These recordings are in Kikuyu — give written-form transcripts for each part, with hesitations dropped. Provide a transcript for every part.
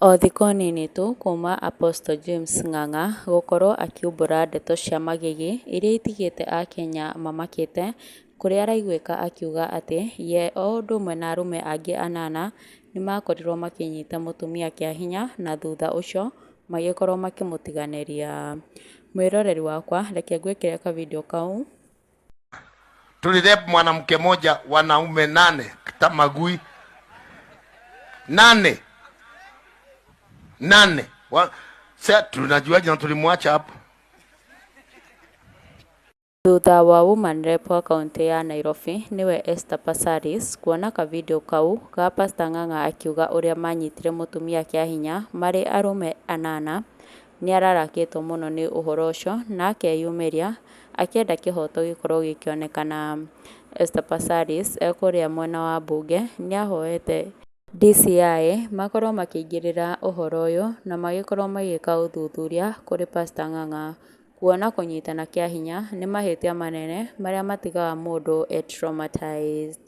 O thikũ nini tu kuma Apostle James Ng'ang'a gũkorwo akiumbũra ndeto cia magigi iria itigĩte akenya mamakĩte, kũrĩa araiguĩka akiuga atĩ ye o ũndũ ũmwe na arũme angĩ anana nĩmakorirwo makĩnyita mũtumia kĩa hinya na thutha ũcio magĩkorwo makĩmũtiganĩria. Mwĩroreri wakwa reke ngwĩkĩre ka video kau. Tulirape mwanamke moja, wanaume nane kama magui nane nane wa, sa tunajuaje na tulimwacha hapo? Thutha wa woman rep wa kauntĩ ya Nairobi nĩwe Esther Passaris kuona ka video kau ga Pastor Ng'ang'a akiuga ũrĩa manyitire mũtumia kĩa hinya marĩ arũme anana, nĩararakĩtwo mũno nĩ ũhoro ũcio na akeyumĩria akĩenda kĩhoto gĩkorwo gĩkĩonekana. Esther Passaris e kũrĩa mwena wa mbunge nĩahoete DCI makorwo makĩingĩrĩra ũhoro ũyũ na magĩkorwo magĩka ũthuthuria kũrĩ Pastor Ng'ang'a, kuona kũnyitana kĩa hinya nĩ mahĩtia manene marĩa matigaga mũndũ e traumatized.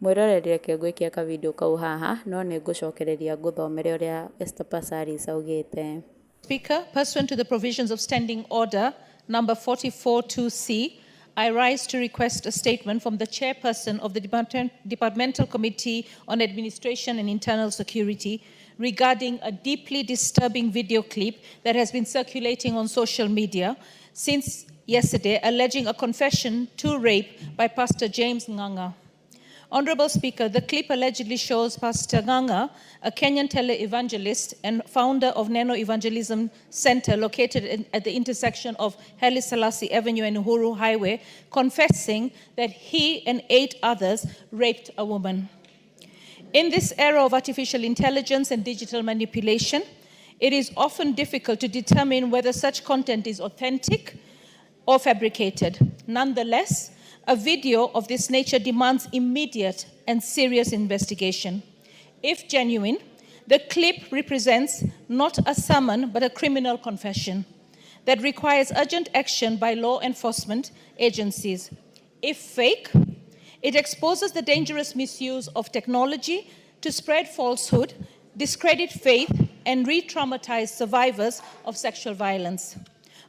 Mwĩroreri reke ngwĩkĩre ka video kau haha no nĩ ngũcokereria ngũthomere ũrĩa Esther Passaris augĩte. Speaker, pursuant to the provisions of Standing Order number 442C, I rise to request a statement from the chairperson of the Departmental Committee on Administration and Internal Security regarding a deeply disturbing video clip that has been circulating on social media since yesterday, alleging a confession to rape by Pastor James Ng'ang'a. Honorable Speaker, the clip allegedly shows Pastor Ng'ang'a, a Kenyan televangelist and founder of Neno Evangelism Center located at the intersection of Haile Selassie Avenue and Uhuru Highway, confessing that he and eight others raped a woman. In this era of artificial intelligence and digital manipulation, it is often difficult to determine whether such content is authentic or fabricated. Nonetheless, a video of this nature demands immediate and serious investigation. If genuine, the clip represents not a sermon but a criminal confession that requires urgent action by law enforcement agencies. If fake, it exposes the dangerous misuse of technology to spread falsehood, discredit faith, and re traumatize survivors of sexual violence.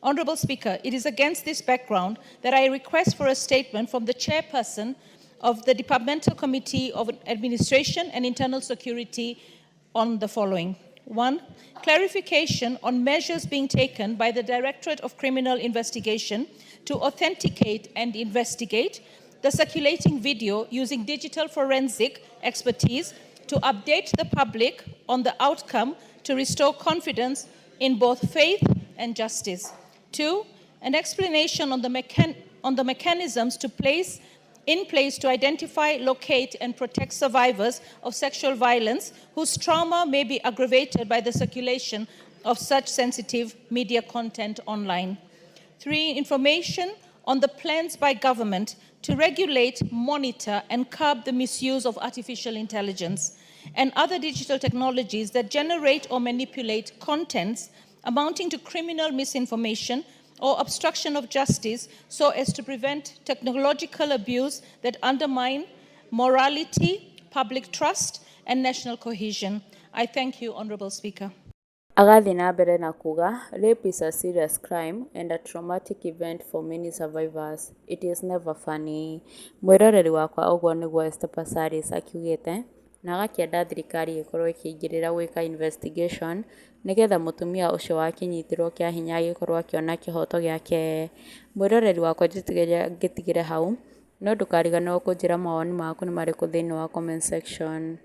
Honorable Speaker, it is against this background that I request for a statement from the chairperson of the Departmental Committee of Administration and Internal Security on the following. One, clarification on measures being taken by the Directorate of Criminal Investigation to authenticate and investigate the circulating video using digital forensic expertise to update the public on the outcome to restore confidence in both faith and justice. Two, an explanation on the mechanisms to place in place to identify, locate, and protect survivors of sexual violence whose trauma may be aggravated by the circulation of such sensitive media content online. Three, information on the plans by government to regulate, monitor, and curb the misuse of artificial intelligence and other digital technologies that generate or manipulate contents amounting to criminal misinformation or obstruction of justice so as to prevent technological abuse that undermine morality, public trust, and national cohesion. I thank you, Honorable Speaker. Agathiĩ na mbere na kuga, "Rape is a serious crime and a traumatic event for many survivors. It is never funny." Mwĩroreri wakwa ũguo nĩguo Esther Passaris akiugĩte na agakĩenda thirikari ĩkorwo ĩkĩingĩrĩra gwĩka investigation nĩgetha mũtumia ũcio wakĩnyitirwo kĩa hinya agĩkorwo akĩona kĩhoto gĩake. Mwĩroreri wakwa njĩtĩkĩria ngĩtigĩre hau, no ndũkariganĩrwo kũnjĩra mawoni maku nĩ marĩkũ thĩinĩ wa comment section.